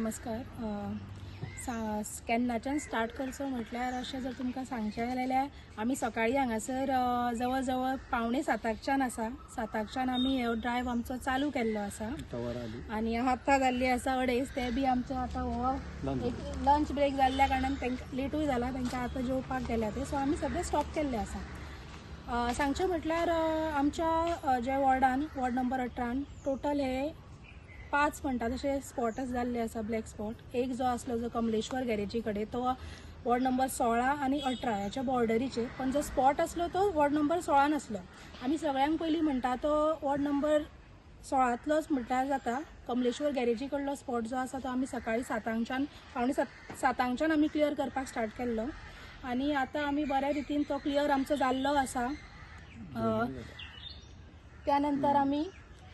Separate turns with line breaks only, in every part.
नमस्कार. केन्नाच्यान स्टार्ट करचो म्हटल्यार अशें जर तुमकां सांगचें जाल्यार आमी सकाळीं हांगासर जवळ जवळ 6:45च्यान आसा. 7च्यान आमी हो ड्रायव्ह आमचो चालू केल्लो आसा आनी आतां जाल्ली आसा 2:30. ते बी आमचो आतां हो एक लंच ब्रेक जाल्ल्या कारणान तांकां लेटूय जाला, तांकां आतां जेवपाक गेल्या ते. सो आमी सद्या स्टॉप केल्ले आसा. सांगचें म्हटल्यार आमच्या जे वॉर्डान, वॉर्ड नंबर 18 टोटल हे 5 म्हणटा तशे स्पॉटच जाल्ले आसा ब्लॅक स्पॉट. एक जो आसलो जो कमलेश्वर गॅरेजी कडेन, तो वॉर्ड नंबर 16 आनी 18 ह्याच्या बॉर्डरीचेर, पण जो स्पॉट आसलो तो वॉर्ड नंबर 16 आसलो. आमी सगळ्यांक पयलीं म्हणटा तो वॉर्ड नंबर 16तलोच म्हटल्यार जाता. कमलेश्वर गॅरेजी कडलो स्पॉट जो आसा तो आमी सकाळीं 7च्यान 6:45च्यान आमी क्लियर करपाक स्टार्ट केल्लो आनी आतां आमी बऱ्या रितीन तो क्लियर आमचो जाल्लो आसा. त्या नंतर आमी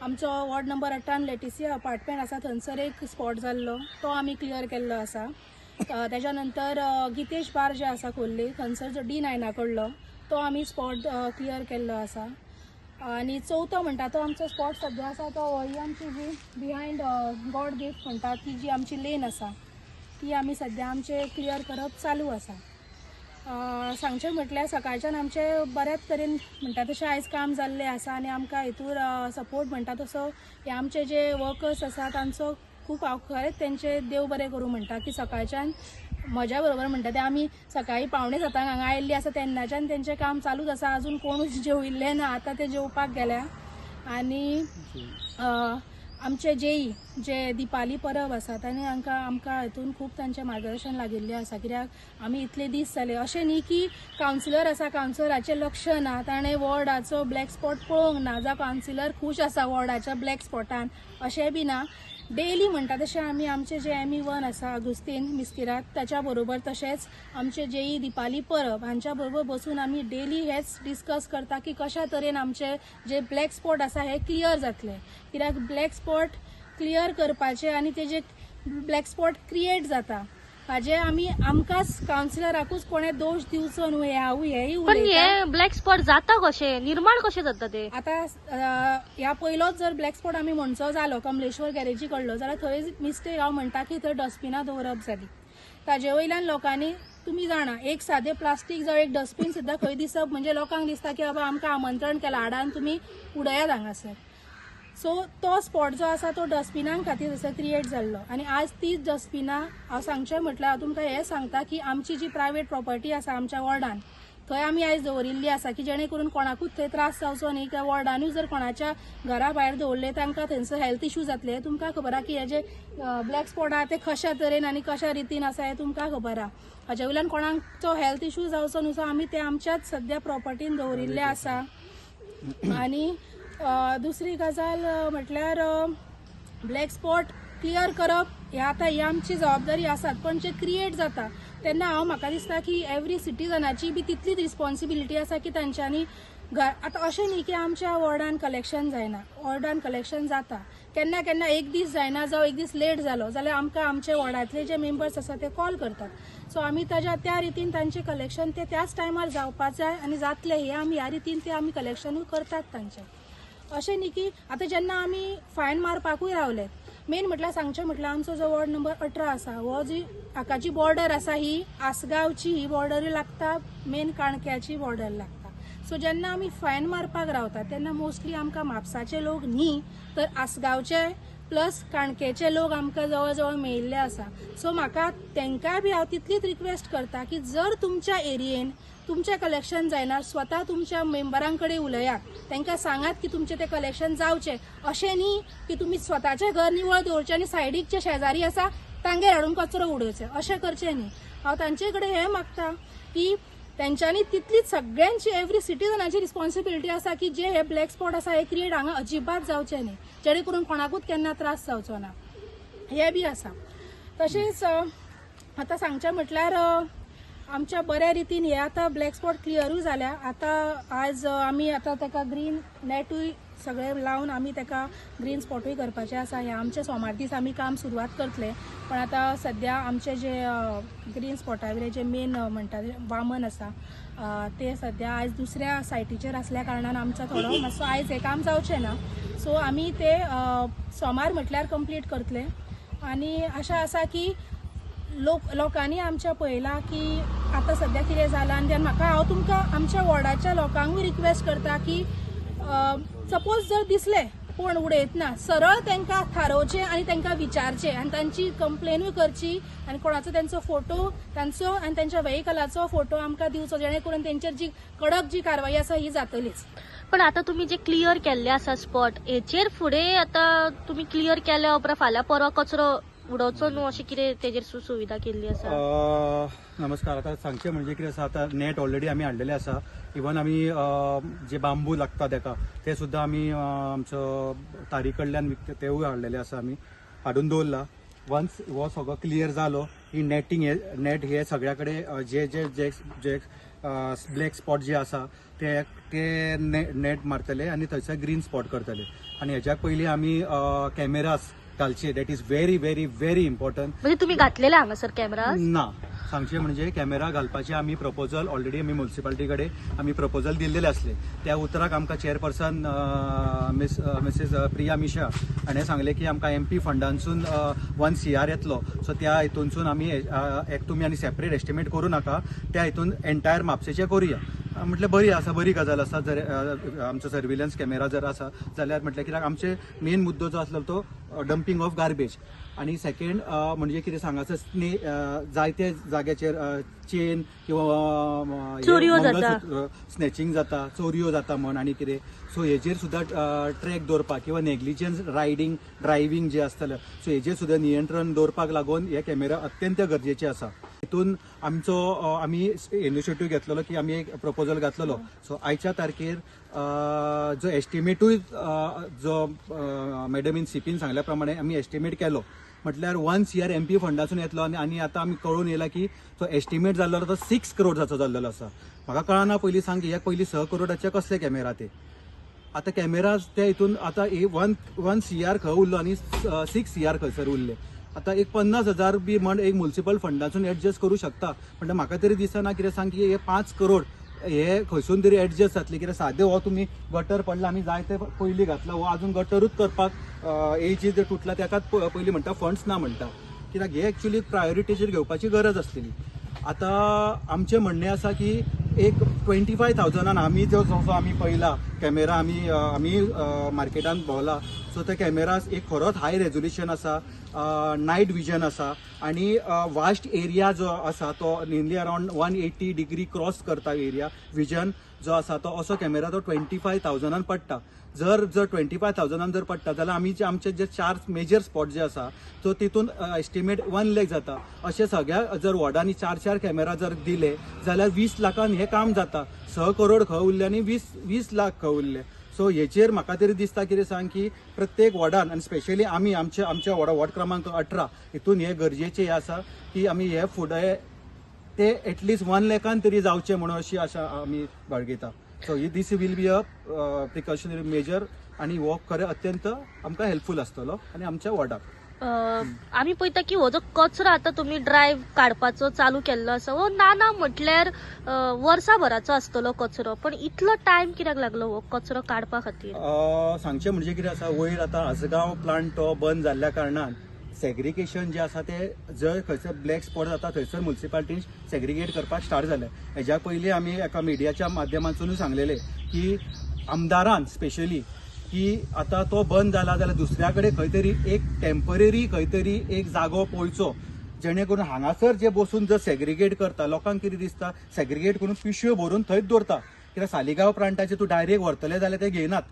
आमचो वॉर्ड नंबर 18 लेटिसिया अपार्टमेंट आसा थंयसर एक स्पॉट जाल्लो तो आमी क्लियर केल्लो आसा. तेज्या नंतर गितेश बार जे आसा खोर्ले थंयसर जो D9 कडलो तो आमी स्पॉट क्लियर केल्लो आसा. आनी चवथो म्हणटा तो आमचो स्पॉट सद्या आसा तो ही आमची जी बिहायंड गॉड गिफ्ट म्हणटा ती जी आमची लेन आसा ती आमी सद्या आमचे क्लियर करप चालू आसा. सांगचें म्हटल्यार सकाळच्यान आमचें बऱ्याच तरेन म्हणटा तशें आयज काम जाल्लें आसा आनी आमकां हितूर सपोर्ट म्हणटा तसो हे आमचे जे वर्कर्स आसा तांचो खूब हांव खरेंच तेंचे देव बरें करूं म्हणटा की सकाळच्यान म्हज्या बरोबर म्हणटा ते आमी सकाळीं 6:45 हांगा आयिल्ली आसा तेन्नाच्यान तेंचें काम चालूच आसा. अजून कोणूच जेविल्ले ना, आतां ते जेवपाक गेल्या. आनी आमचे जेई जे दीपाली परब आसा ताणें आमकां हितून खूब तांचें मार्गदर्शन लागिल्लें आसा. कित्याक आमी इतले दीस जाले अशें न्ही की कावन्सिलर आसा, कावन्सिलराचें लक्ष ना, ताणें वॉर्डाचो ब्लॅक स्पॉट पळोवंक ना, जावं कावन्सिलर खूश आसा वॉर्डाच्या ब्लॅक स्पॉटान अशें बी ना. डेली म्हणटा तशें आमी आमचे जे ME1 आसा अगुस्तीन मिस्किरात ताच्या बरोबर तशेंच आमचे जेई दीपाली परब हांच्या बरोबर बसून आमी डेली हेच डिस्कस करता की कशा तरेन आमचे जे ब्लॅक स्पॉट आसा हे क्लियर जातले. कित्याक ब्लॅक स्पॉट क्लियर करपाचे आनी तेजे ब्लॅक स्पॉट क्रिएट जाता हाजे आमी आमकांच कावन्सिलराकूच कोणें दोश दिवचो न्हू हें हांव हेंय
पण
उलयतां.
हे ब्लॅक स्पॉट जाता कशे, निर्माण कशे जाता ते?
आतां ह्या पयलोच जर ब्लॅक स्पॉट आमी म्हणचो जालो कमलेश्वर गॅरेजी कडलो जाल्यार थंय मिस्टेक हांव म्हणटा की थंय डस्टबिनां दवरप जाली. ताजे वयल्यान लोकांनी तुमी जाणा एक सादें प्लास्टीक जावं एक डस्टबीन सुद्दां खंय दिसप म्हणजे लोकांक दिसता की बाबा आमकां आमंत्रण केलां हाडान तुमी उडयात हांगासर. सो तो स्पॉट जो आसा तो डस्टबिनां खातीर थंयसर क्रिएट जाल्लो आनी आज तीच डस्टबिनां हांव सांगचें म्हटल्यार हांव तुमकां हें सांगता की आमची जी प्रायवेट प्रॉपर्टी आसा आमच्या वॉर्डान थंय आमी आयज दवरिल्ली आसा की जेणे करून कोणाकूच थंय त्रास जावचो न्ही किंवा वॉर्डानूय जर कोणाच्या घरा भायर दवरले तांकां थंयसर हेल्थ इश्यू जातले. तुमकां खबर आहा की हे जे ब्लॅक स्पॉट आहा ते कशा तरेन आनी कशा रितीन आसा हें तुमकां खबर आहा. हाजे वयल्यान कोणाचो हेल्थ इश्यू जावचो न्हू, सो आमी ते आमच्याच सद्या प्रॉपर्टीन दवरिल्ले आसा. आनी दुसरी गजाल म्हटल्यार ब्लॅक स्पॉट क्लियर करप हे आतां ही आमची जबाबदारी आसात, पण जे क्रिएट जाता तेन्ना हांव म्हाका दिसता की एवरी सिटीजनाची बी तितलीच रिस्पॉन्सिबिलिटी आसा की तांच्यांनी आतां अशें न्ही की आमच्या वॉर्डान कलेक्शन जायना, वॉर्डान कलेक्शन जाता. केन्ना केन्ना एक दीस जायना जावं एक दीस लेट जालो जाल्यार आमकां आमचे वॉर्डांतले जे मेंबर्स आसा ते कॉल करतात. सो आमी ताज्या त्या रितीन तांचें कलेक्शन ते त्याच टायमार जावपाक जाय आनी जातलें हें आमी ह्या रितीन ते आमी कलेक्शनूय करतात तांचें. अशें न्ही की आतां जेन्ना आमी फायन मारपाकूय रावले, मेन म्हटल्यार सांगचें म्हटल्यार आमचो जो वॉर्ड नंबर 18 आसा हो जी हाका जी बॉर्डर आसा ही आसगांवची ही बॉर्डरूय लागता, मेन काणक्याची बॉर्डर लागता. सो जेन्ना आमी फायन मारपाक रावता तेन्ना मोस्टली आमकां म्हापसाचे लोक न्ही तर आसगांवचे प्लस काणकेचे लोक आमकां जवळ जवळ मेळिल्ले आसा. सो म्हाका तांकांय बी हांव तितलीच रिक्वेस्ट करता की जर तुमच्या एरियेन तुमचें कलेक्शन जायना स्वता तुमच्या मेंबरां कडेन उलयात, तांकां सांगात की तुमचें तें कलेक्शन जावचें. अशें न्ही की तुमी स्वताचें घर निवळ दवरचें आनी सायडीक जे शेजारी आसा तांगेर हाडून कचरो उडोवचें, अशें करचें न्ही. हांव तांचे कडेन हें मागता की तेंच्यांनी तितलीच सगळ्यांची एवरी सिटीजनाची रिस्पॉन्सिबिलिटी आसा की जे हे ब्लॅक स्पॉट आसा हे क्रिएट हांगा अजिबात जावचे न्ही, जेणे करून कोणाकूच केन्ना त्रास जावचो ना, हें बी आसा. तशेंच आतां सांगचें म्हटल्यार आमच्या बऱ्या रितीन हे आतां ब्लॅक स्पॉट क्लियरूय जाल्या. आतां आज आमी आतां ताका ग्रीन नॅटूय सगळें लावन आमी ताका ग्रीन स्पॉटूय करपाचें आसा. हें आमचें सोमार दीस आमी काम सुरवात करतले, पण आतां सद्या आमचे जे ग्रीन स्पॉटा वयले जे मेन म्हणटा ते वामन आसा ते सद्या आयज दुसऱ्या सायटीचेर आसल्या कारणान आमचो थोडो मातसो आयज हें काम जावचें ना. सो आमी ते सोमार म्हटल्यार कंप्लीट करतले. आनी आशा आसा की लोकांनी आमच्या पळयलां की आतां सद्या कितें जालां आनी म्हाका हांव तुमकां आमच्या वॉर्डाच्या लोकांकूय रिक्वेस्ट करता की सपोज जर दिसलें कोण उडयतना सरळ तांकां थारोवचें आनी तांकां विचारचें आनी तांची कंप्लेनूय करची आनी कोणाचो तेंचो फोटो तांचो आनी तांच्या व्हेकलाचो फोटो आमकां दिवचो जेणे करून तेंचेर जी कडक जी कारवाई आसा ही जातलीच.
पण आता तुम्ही जे क्लियर केल्ले आसा स्पॉट हेचेर फुडें आतां तुमी क्लियर केल्या उपरांत फाल्यां परवां कचरो उडोवचो न्हू अशें कितें तेजेर सुविधा केल्ली आसा?
नमस्कार. आतां सांगचें म्हणजे कितें आसा, आतां नेट ऑलरेडी आमी हाडलेले आसा. इवन आमी जे बांबू लागता तेका ते सुद्दां आमी आमचो तारी कडल्यान विकते तेवूय हाडलेले आसा, आमी हाडून दवरला. वन्स हो सगळो क्लियर जालो ही नेटींग हे नेट हे सगळ्या कडेन जे जे जे जे ब्लॅक स्पॉट जे आसा ते ते नेट मारतले आनी थंयसर ग्रीन स्पॉट करतले. आनी हेज्या पयलीं आमी कॅमेरास घालचे, that is very very very important.
म्हणजे तुम्ही घातलेले हांगासर कॅमेरा?
ना, सांगचे म्हणजे कॅमेरा घालपाचे आमी प्रपोजल ऑलरेडी आमी म्युन्सिपालिटी कडेन आमी प्रपोजल दिल्लेले आसले. त्या उतराक आमकां चेअरपर्सन मिसेस प्रिया मिशा हाणें सांगलें की आमकां एमपी फंडांसून 1 CR येतलो, सो त्या हितूनसून आमी एक तुमी आनी सेपरेट एस्टिमेट करूं नाका, त्या हितून एंटायर म्हापशेचें करुया. म्हटलें बरी आसा, बरी गजाल आसा. जर आमचो सर्विलन्स कॅमेरा जर आसा जाल्यार म्हटलें कित्याक आमचे मेन मुद्दो जो आसलो तो डंपींग ऑफ गार्बेज. आनी सेकेंड म्हणजे कितें सांगासर जायते जाग्याचेर चेन किंवा
चोरयो जाता,
स्नॅचिंग जाता, चोरयो जाता म्हण आनी कितें, सो हेजेर सुद्दां ट्रॅक दवरपाक किंवा नेग्लिजन्स रायडींग ड्रायव्हींग जे आसतलें सो हेजेर सुद्दां नियंत्रण दवरपाक लागून हे कॅमेरा अत्यंत गरजेचे आसा. हितून आमचो आमी इनिशिएटीव घेतलेलो की आमी एक प्रपोजल घातलेलो. सो आयच्या तारखेर जो एस्टिमेटूय जो मॅडमीन सीपीन सांगल्या प्रमाणे आमी एस्टिमेट केलो म्हटल्यार 1 CR MP फंडासून येतलो. आनी आतां आमी कळून येयला की तो एस्टिमेट जाल्लो तो 6 करोडाचो जाल्लेलो आसा. म्हाका कळना पयलीं सांग की हे पयलीं 6 करोडाचे कसले कॅमेरा ते. आतां कॅमेरा ते हितून आतां 1 CR खंय उरलो आनी 6 CR खंयसर उरले. आतां एक 50,000 बी म्हण एक म्युन्सिपल फंडासून एडजस्ट करूं शकता, म्हणल्यार म्हाका तरी दिसना कितें सांग की हे 5 करोड हे खंयसून तरी एडजस्ट जातले. कित्याक सादें हो तुमी गटर पडला आमी जायते पयलीं घातला, हो आजून गटरूच करपाक एजी जर तुटला तेकाच पयलीं म्हणटा फंड्स ना म्हणटा. कित्याक हे एक्चुली प्रायोरिटीचेर घेवपाची गरज आसलेली. आतां आमचें म्हणणें आसा की एक 25,000 आमी जो जसो आमी पळयला कॅमेरा आमी आमी मार्केटान भोंवला, सो ते कॅमेरास एक खरोच हाय रेजोल्युशन आसा, नायट विजन आसा आनी वास्ट एरिया जो आसा तो nearly around 180 degree cross करता एरिया विजन जो आसा तो असो कॅमेरा तो 25,000 पडटा. जर जर 25,000 जर पडटा जाल्यार आमी जे आमचे जे 4 मेजर स्पॉट जे आसा सो तितून एस्टिमेट 1 लाख जाता. अशे सगळ्या जर वॉर्डांनी 4-4 कॅमेरा जर दिले जाल्यार 20 लाखान हें काम जाता. 6 करोड खंय उरले आनी 20 लाख खंय उरले. सो हेचेर म्हाका तरी दिसता कितें सांग की प्रत्येक वॉर्डान आनी स्पेशली आमी आमच्या वॉर्डा वॉर्ड क्रमांक 18 हितून हे गरजेचें हें आसा की आमी हे फुडें ते एटलिस्ट 1 लाखान तरी जावचें म्हणून अशी आशा आमी बाळगिता. सो ही this will be a precautionary measure आनी हो खरें अत्यंत आमकां हेल्पफूल आसतलो आनी आमच्या वॉर्डाक.
आमी पळयता की हो जो कचरो आतां तुमी ड्रायव्ह काडपाचो चालू केल्लो आसा हो ना ना म्हटल्यार वर्साभराचो आसतलो कचरो, पण इतलो टायम कित्याक लागलो हो कचरो काडपा खातीर?
सांगचें म्हणजे कितें आसा, वयर आतां आसगांव प्लांट तो बंद जाल्ल्या कारणान सेग्रिगेशन जें आसा तें जंय खंयसर ब्लॅक स्पॉट जाता थंयसर म्युन्सिपालिटीन सेग्रिगेट करपाक स्टार्ट जालें. हेज्या पयलीं आमी एका मिडियाच्या माध्यमांतसूनय सांगलेलें की आमदारान स्पेशली की आतां तो बंद जाला जाल्यार दुसऱ्या कडेन खंय तरी एक टेम्पररी खंय तरी एक जागो पळोवचो जेणे करून हांगासर जे बसून जर सेग्रिगेट करता लोकांक कितें दिसता सेग्रिगेट करून पिशव्यो भरून थंयच दवरता. कित्याक सालिगांव प्लांटाचे तूं डायरेक्ट व्हरतले जाल्यार ते घेयनात,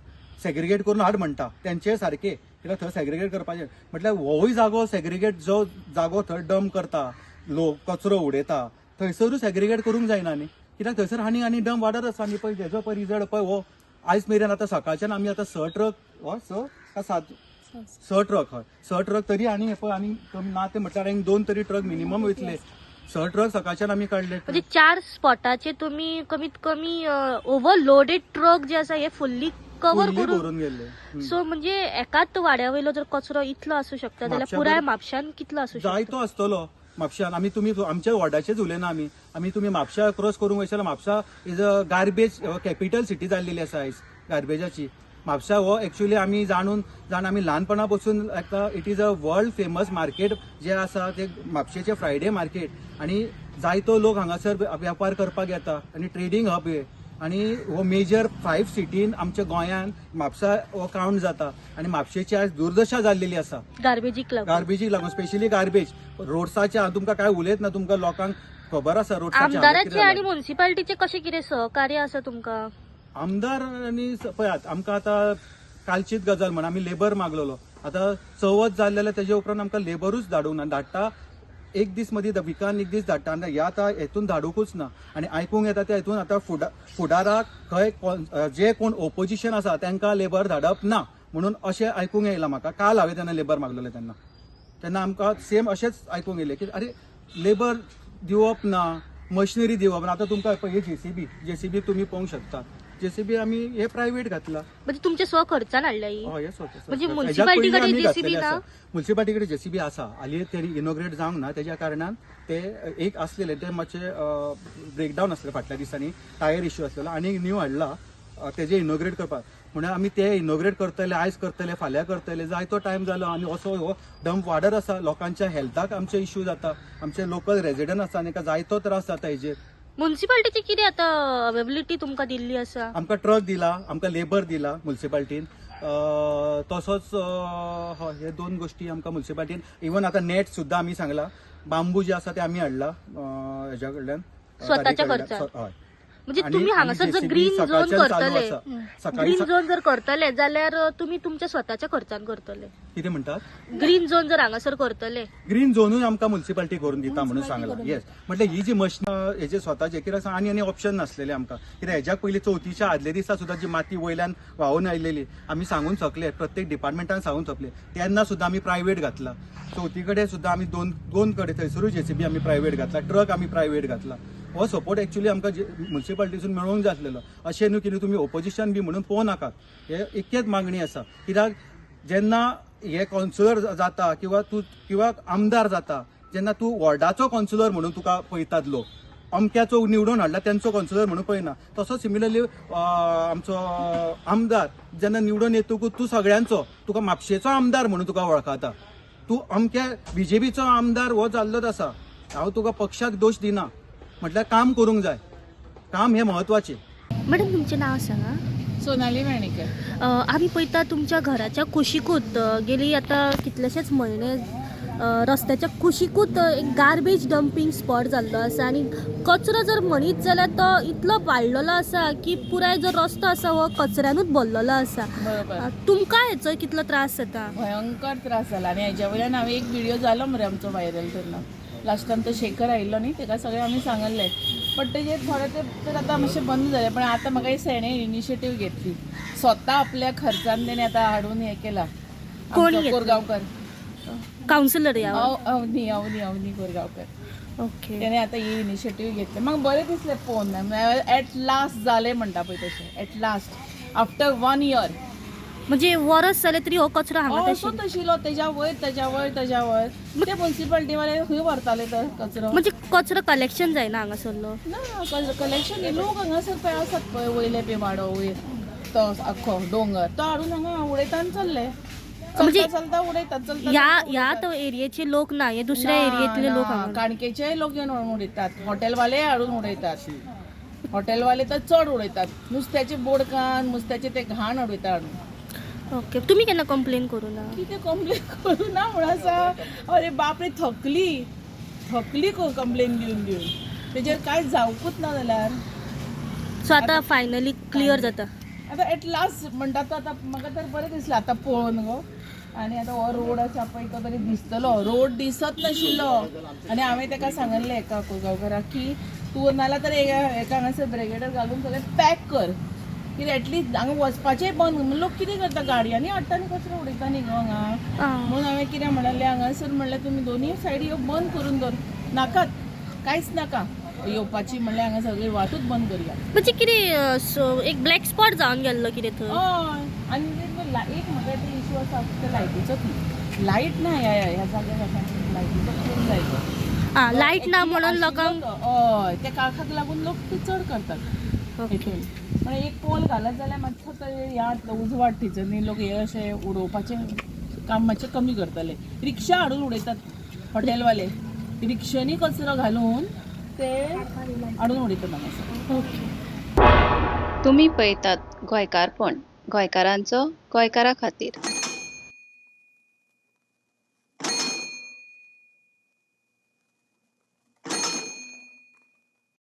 सेग्रिगेट करून हाड म्हणटा तेंचे सारके. कित्याक थंय सेग्रिगेट करपाचें म्हटल्यार होवूय जागो सेग्रिगेट जो जागो थंय डंप करता लोक कचरो उडयता थंयसरूय सेग्रिगेट करूंक जायना न्ही. कित्याक थंयसर आनी आनी डंप वाडत आसा न्ही. पळय हेजो पळय रिजल्ट पळय हो आयज मेरेन आतां सकाळच्यान आमी आतां 6 ट्रक हो 6 का 7 6 ट्रक हय 6 ट्रक तरी आनी पळय आनी कमी ना ते म्हटल्यार आनी 2 तरी ट्रक मिनिमम वयतले. 6 ट्रक सकाळच्यान आमी काडले.
म्हणजे 4 स्पॉटाचे तुमी कमीत कमी ओवरलोडेड ट्रक जे आसा हे फुल्ली कवर
करून गेल्ले.
सो म्हणजे एकाच वाड्या वयलो जर कचरो इतलो आसू शकता जाल्यार पुराय म्हापशान कितलो आसू शकता?
जायतो आसतलो म्हापशान. आमी तुमी आमच्या वॉर्डाचेच उलयना आमी, आमी तुमी म्हापशा क्रॉस करूंक वयशाल Mapusa is a garbage capital city जाल्लेली आसा आयज गार्बेजाची. म्हापसा हो एक्चुली आमी जाणून जाण आमी ल्हानपणा पसून एका it is a world famous market जे आसा ते म्हापशेचे फ्रायडे मार्केट आनी जायतो लोक हांगासर वेपार करपाक येता आनी ट्रेडींग हब हे आनी हो मेजर 5 सिटीन आमच्या गोंयान म्हापसा हो कावंट जाता आनी म्हापशेची आज दुर्दशा जाल्लेली आसा
गार्बेजीक लागून.
गार्बेजीक लागून, स्पेशली गार्बेज रोड्साचे. हांव तुमकां काय उलयत ना, तुमकां लोकांक खबर आसा रोड्साचे.
आमदाराचे आणि म्युन्सिपाल्टीचे कशें कितें सहकार्य आसा तुमकां?
आमदार आनी पळयात, आमकां आतां कालचीच गजाल म्हण आमी लेबर मागलेलो. आतां चवथ जाल्ले जाल्यार तेजे उपरांत आमकां लेबरूच धाडूंक ना. धाडटा एक दीस मदीं, विकान एक दीस धाडटा आनी ह्या आतां हेतून धाडुंकूच ना. आनी आयकूंक येता त्या हेतून आतां फुडाराक खंय जे कोण ओपोजिशन आसा तांकां लेबर धाडप ना म्हणून अशें आयकूंक येयलां म्हाका. काल हांवें तेन्ना लेबर मागलेले तेन्ना तेन्ना आमकां सेम अशेंच आयकूंक येयलें की अरे लेबर दिवप ना, मशिनरी दिवप ना. आतां तुमकां पळय जेसीबी तुमी पळोवंक शकता. जेसीबी आमी हे प्रायवेट घातला.
म्हणजे तुमच्या स्वखर्चान हाडल्या ही?
हय, हे स्वतः.
म्हणजे
हेज्या
मुन्सिपाल्टी
पयलीं
कडेन
आमी
JCB
घातलेले
ना?
आसा. मुन्सिपाल्टी कडेन जेसीबी आसा, हालीं तेणी इनोग्रेट जावंक ना, तेज्या कारणान ते एक आसलेले ते मातशे ब्रेकडावन आसले फाटल्या दिसांनी, टायर इश्यू आसलेलो आनी न्यू हाडला तेजे इनोग्रेट करपाक. म्हणून आमी ते इनोग्रेट करतले, आयज करतले, फाल्यां करतले, जायतो टायम जालो आनी असो हो डंप वाडत आसा. लोकांच्या हेल्थाक आमचे इश्यू जाता, आमचे लोकल रेजिडंट आसा आनी जायतो त्रास जाता हेजेर.
म्युन्सिपाल्टीची कितें आतां अवेबिलिटी तुमकां दिल्ली आसा?
आमकां ट्रक दिला, आमकां लेबर दिला म्युन्सिपाल्टीन. तसोच हय, हे दोन गोश्टी आमकां म्युन्सिपाल्टीन. इवन आतां नेट सुद्दां आमी सांगला, बांबू जे आसा ते आमी हाडला हेज्या कडल्यान,
स्वताच्या
कडल्यान.
खर्चान?
हय.
म्हणजे
आणि-
तुम्ही
आणि
हांगासर जर
JCB
green झोन
सकाळच्यान चालू
करतले,
आसा. सकाळी
ग्रीन झोन जर करतले जाल्यार तुमी तुमच्या स्वताच्या खर्चान करतले?
कितें म्हणटात?
ग्रीन झोन जर हांगासर करतले.
ग्रीन झोनूय आमकां म्युन्सिपाल्टी करून दिता म्हणून
मुन्सिपाल्टी
सांगला.
करून.
येस, म्हटल्यार ही जी मशीन हेजे स्वताचे कित्याक सांग, आनी आनी ऑप्शन नासलेले आमकां. कित्याक हेज्याक पयलीं चवथीच्या आदल्या दिसा सुद्दां जी माती वयल्यान व्हांवून आयलेली, आमी सांगून सकले, प्रत्येक डिपार्टमेंटान सांगून सकले, तेन्ना सुद्दां आमी प्रायवेट घातला. चवथी कडेन सुद्दां आमी दोन कडेन थंयसरूय जेसीबी आमी प्रायवेट घातला, ट्रक आमी प्रायवेट घातला. हो सपोर्ट एक्चुली आमकां म्युन्सिपाल्टीसून मेळोंक जाय आसलेलो. अशें न्हू की तुमी ओपोजिशन बी म्हणून पळोवं नाकात, हे एकच मागणी आसा. कित्याक जेन्ना हे कौन्सिलर जाता किंवा तूं किंवा आमदार जाता, जेन्ना तूं वॉर्डाचो कौन्सिलर म्हणून तुका पळयतात लोक, अमक्याचो निवडून हाडला तेंचो कौन्सिलर म्हणून पळयना. तसो सिमिलरली आमचो आमदार जेन्ना निवडून येतकूच तूं सगळ्यांचो, तुका म्हापशेचो आमदार म्हणून तुका वळखता. तूं अमक्या बीजेपीचो आमदार हो जाल्लोच आसा. हांव तुका पक्षाक दोश दिना, म्हटल्यार काम करूंक जाय, काम हें म्हत्वाचें.
मॅडम, तुमचें नांव सांगा.
सोनाली वेणेकर.
आमी पळयता तुमच्या घराच्या कुशिकूच गेली आतां कितलेशेच म्हयने रस्त्याच्या कुशिकूच एक गार्बेज डंपींग स्पॉट जाल्लो आसा आनी कचरो जर म्हणीत जाल्यार तो इतलो वाडलेलो आसा की पुराय जो रस्तो आसा हो कचऱ्यानूच भरलेलो आसा.
बरोबर.
तुमकां हेचो कितलो त्रास जाता?
भयंकर त्रास जाला आनी हेज्या वयल्यान हांवें एक व्हिडियो जालो मरे आमचो व्हायरल. तेन्ना लास्ट टायम तो शेखर आयिल्लो न्ही, तेका सगळें आमी सांगल्लें, बट तेजेर थोडे ते तर आतां मातशें बंद जालें. पण आतां म्हाका दिसता हेणें इनिशिएटीव घेतली, स्वता आपल्या खर्चान तेणें आतां हाडून हें केलां.
कोण
आमचो
घेतली?
कोरगांवकर.
कावन्सिलर ह्या?
अवनी अवनी अवनी कोरगांवकर.
ओके.
तेणें आतां ही इनिशिएटीव घेतली, म्हाका बरें दिसलें पळोवन. एट लास्ट जालें म्हणटा पळय तशें, एट लास्ट आफ्टर 1 इयर.
म्हणजे वरस जालें तरी हो कचरो हांगा
असोच आशिल्लो, तेज्या वयर तेज्या वयर तेज्या वयर. ते मुन्सिपाल्टीवाले खंय व्हरताले तर कचरो?
म्हणजे कचरो कलेक्शन जायना हांगासरलो?
ना, कलेक्शन लोक हांगासर पळय आसात पळय, वयले पळय वाडो वयर तो आख्खो डोंगर तो हाडून हांगा उडयता आनी चल्ले.
म्हणजे
चलता चलता उडयतात, चलता
ह्या
चलता
ह्या
उडयतात.
तो एरियेचे लोक ना, हे दुसऱ्या
ना,
एरियेतले
ना,
लोक हांगा?
काणकेचे लोक येवन उडयतात, हॉटेलवाले हाडून उडयतात, हॉटेलवाले तर चड उडयतात, नुस्त्याचे बोडकान नुस्त्याचे ते घाण उडयता हाडून.
ओके, तुमी केन्ना कंप्लेन करूं ना?
कितें कंप्लेन करूं ना म्हूण आसा. अरे बापरे, थकली थकली कंप्लेन दिवन दिवन, तेजेर कांय जावंकूच ना जाल्यार.
सो आतां फायनली क्लियर जाता?
आतां एट लास्ट म्हणटा तो आतां म्हाका तर बरें दिसलें आतां पळोवन गो. आनी आतां हो रोड आसा पळय तो तरी दिसतलो, रोड दिसत नाशिल्लो. आनी हांवें ताका सांगल्लें एका कोरगांवकाराक की तूं नाल्यार तर एका हांगासर ब्रेगेडर घालून सगळें पॅक कर, कित्याक एटलिस्ट हांगा वचपाचें बंद. लोक कितें करता, गाडयांनी हाडटा आनी कचरो उडयता न्ही गो हांगा. म्हणून हांवें कितें म्हणलें, हांगासर म्हणलें तुमी दोनूय सायडी ह्यो बंद करून दवर, नाकात कांयच नाका येवपाची, म्हणल्यार हांगा सगळी वाटूच बंद करुया.
म्हणजे कितें एक ब्लॅक स्पॉट जावन गेल्लो कितें थंय?
हय, आनी एक म्हाका ते इशू आसा ते लायटीचो, ती लायट ना ह्या ह्या जाग्यार, आसा लायटीचो खूब जाय तो.
आं, लायट ना म्हणून लोकांक
हय, त्या काळखाक लागून लोक ते चड करतात
ओके.
हितून. पण एक पोल घालत जाल्यार मातसो तरी हें जातलो, उजवाड थंयसर न्ही, लोक हे अशे उडोवपाचें काम मातशें कमी करतले. रिक्षा हाडून उडयतात हॉटेलवाले, रिक्षांनी कचरो घालून ते हाडून उडयतात हांगासर.
ओके.
तुमी पळयतात गोंयकारपण, गोंयकारांचो गोंयकारा खातीर.